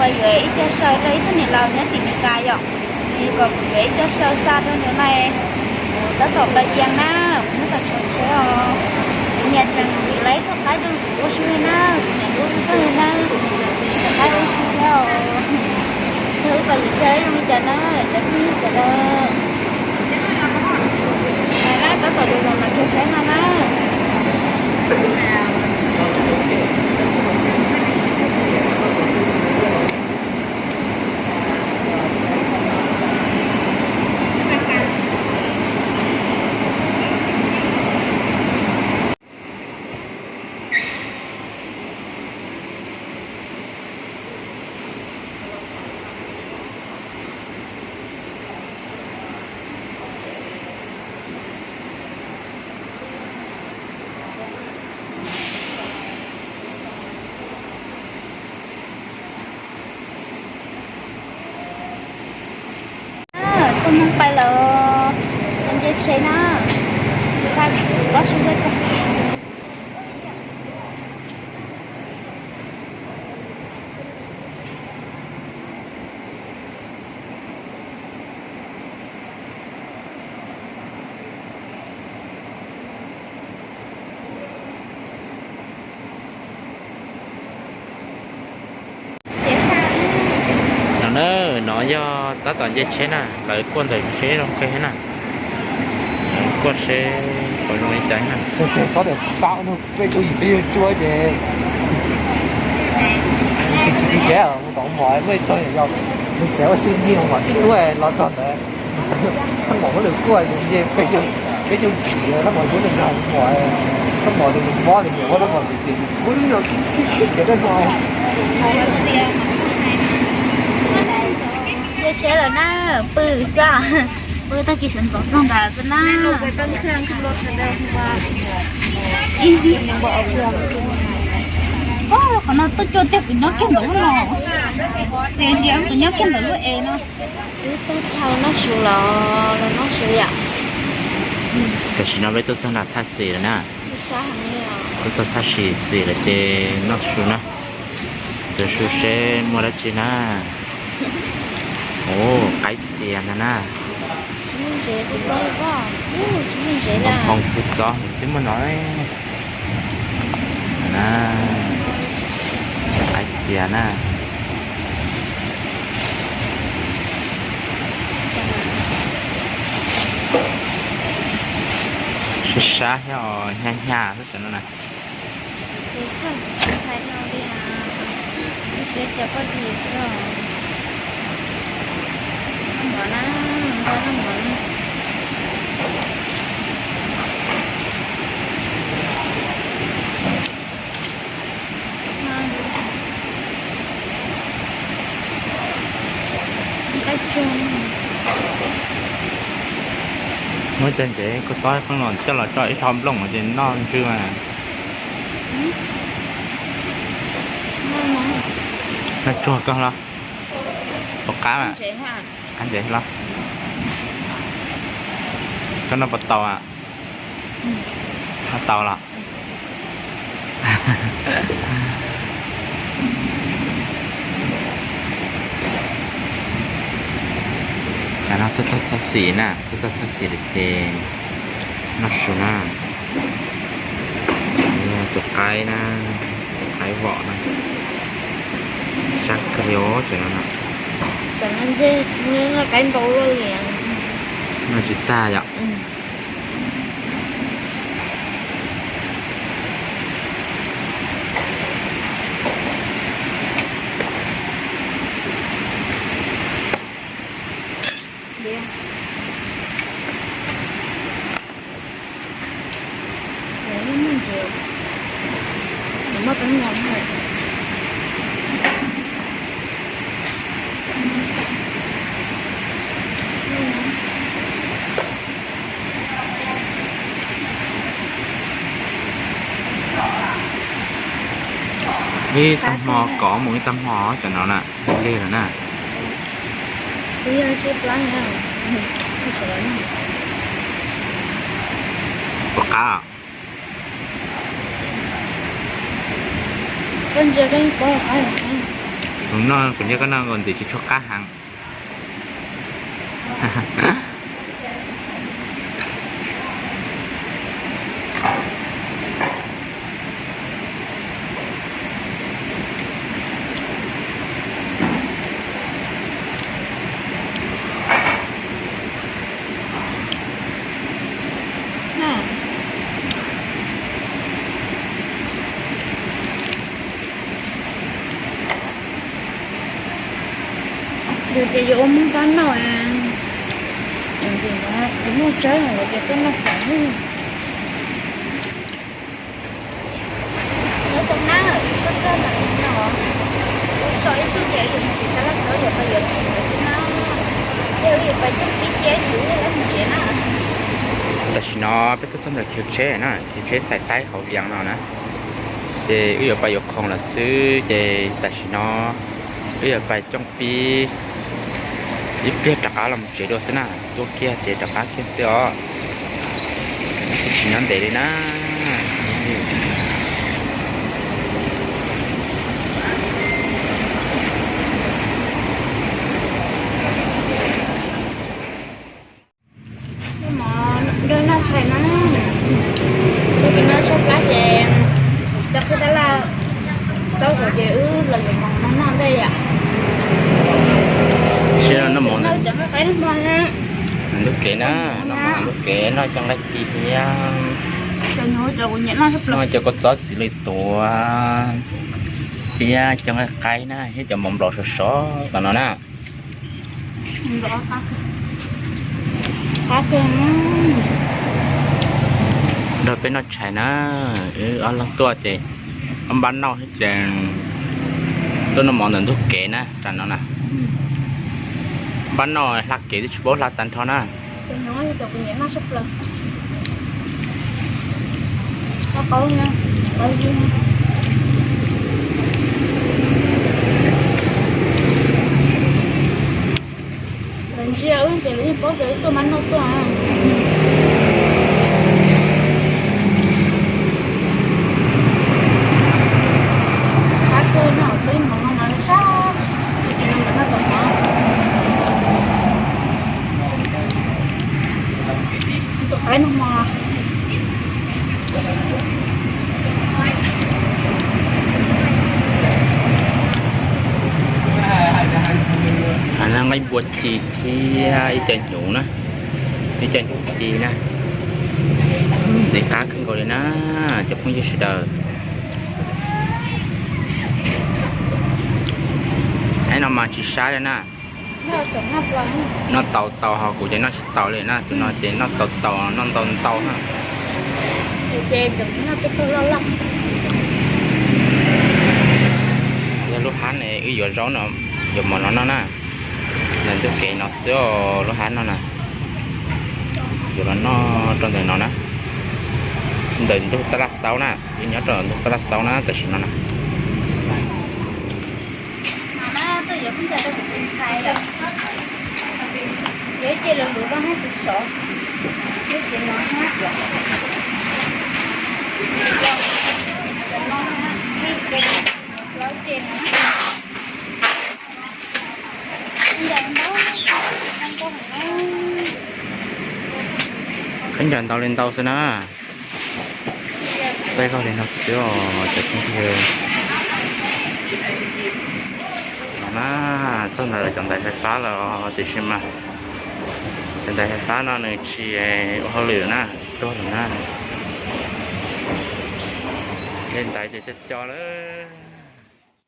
Yuav ib co saw rau ib tug niam laus nyob tim Meskas yom, es kom kuv yuav ib co saw xa rau nws na. Kuv tab tom npaj yees na, kuv tab tom tshuav tsheb os. Kuv niam tseem ntim lawv ib tug qaib rau kuv ua si li na, kuv niam lub tug na, kuv niam tseem ntim ib tug qaib ua si thiab os. Yog wb pais yuav saw zoo li cas na, cov phooj ywg sawv daws. Tab tom mus los mas kawg saib no na. Txoj hmoo pais lawm, nce tsheb na, tsis tau los sib ntsib. No na, no yog tab tom nce tsheb na, lawv kuaj ntawm tsheb zoo kawg na. Kuaj seb puas zoo li cas na. Txhob tias xav no peb cuab yim peb cuab ces tus tsis tau tsev mus tom mos muaj ib tug yog tus tsev ua si nyiag mas ib lub los txog ntawd. Thaj mos muab nws kuaj ces nce peb caug, peb caug tshim, thaj mos yuav nws nag mos, thaj mos nws mob nws niam muab thaj mos ntxiv ces kuv lub nyuag khib khib khiav dej no. Nce tsheb lawm na, pw xwb, pw tag kis sawv ntxov txog nrad xwb na. Qhov no tuaj cuag tiag kuv nyob kiag ntawm lub no, tiam sis kuv nyob kiag ntawm lub es no. Wb txog txhaj noj su los los noj su yom. Tam sim no peb tuaj txog nram thaj xis lawm na. Tuaj txog thaj xis xis lawm ces noj su na. Ntxuav su seb muaj dab tsi na. Ua qaib txias ntag na. Hoo kub txob twb muaj no. Qaib txias na. Sab sab thiab os, hnyav hnyav xwb tam no na. Muab cov ntsev kua txob pheej los coj los tso ib tho nplooj ces noj ntswg mas. Noj tsuag kawg los? Puas qab? Qab ntsev los? Koj noj puas tau? Noj tau los? Tam no tuaj txog txhaj xis na, tuaj txog txhaj xis lawm ces noj su na. Tus qaib na, tus qaib vom na, sab kawg li os tam no na. Noj tsis tag yom. Ib tag hmo kov mus ib tag hmo tam no na, lig lawm na. Puas qab? Noj kuv nyob koj noj nkaus ntxiv tsis tshua qab heev. Yus ces yuav ua Hmoob tab noj, kuv muaj tsaib los ces tuaj noj fawm. Nyob zoo na, tuaj txog ntawm no, kuv so ib tug ces yus mus tim tab laj xauv yus pais yuav khoom lawm xwb na. Yog yus pais coj pib ces yus lawv mus tsev na. Tam sim no peb tuaj txog ntawm khiv tsheb na, khiv tsheb xais taib hauv Vias no na. Ces wb yuav pais yuav khoom lawm xwb ces tam sim no wb yuav pais coj pib ib pliag rov qab los tsev dua xwb na. Tuaj kiag ces rov qab kiag xwb os. Tsis nyob ntev li na. Mov nrog noj tshais na, tus kis no sab plab ces tsis tau qhib tab laj, tau zaum ces wb los yuav mov no noj ntej yom. Noj mov ntawm ntug kev na, noj mov ntawm ntug kev noj cov nqaij ci thiab, noj cov kua txob txiv lws tuav thiab cov nqaij qaib na thiab cov mov nplaum sov sov tom no na. Nrog peb noj tshais na, wb ob leeg tuaj ces ob npab noj thiab ces tuaj noj mov ntawm ntug kev na, tam no na. Npab noj hla kev twb tsis paub hla tag nrho na. Lawv ntsia wb ces lawv yeej paub tias wb tuaj mab noj tuaj. Qab kawg no, peb mov no mas sab, tsis no mas noj tom mov. Tus qaib no mos. Nqaij npua ci thiab ib co hnyuv na, ib co hnyuv ci na. Ntxim qab kawg nkaus li na, cov phooj ywg sawv daws. Ib no mas tsis sab li na. Noj tau tau ho kuv ces noj tsis tau li na, tus no ces noj tau tau noj ntau ntau na. Yog lub hab ne wb yuav zaub no, yuav mov no noj na. Ntawm ntug kev no xwb os, lub hab no na. Yuav los noj rau ntawm no na, ntawm ntug tab laj xaub na, wb nyob rau ntug tab laj xaub na tam sim no na. Khaub ncaws ntau li ntau xwb na. Txaij vag li no xwb os cov phooj ywg. No na, txog ntawm cov ntaiv fais fab lawm tiam sis mas cov ntaiv fais fab no nws tsis ua hauj lwm na, tuag lawm na. Li ntaiv ces co co lawm.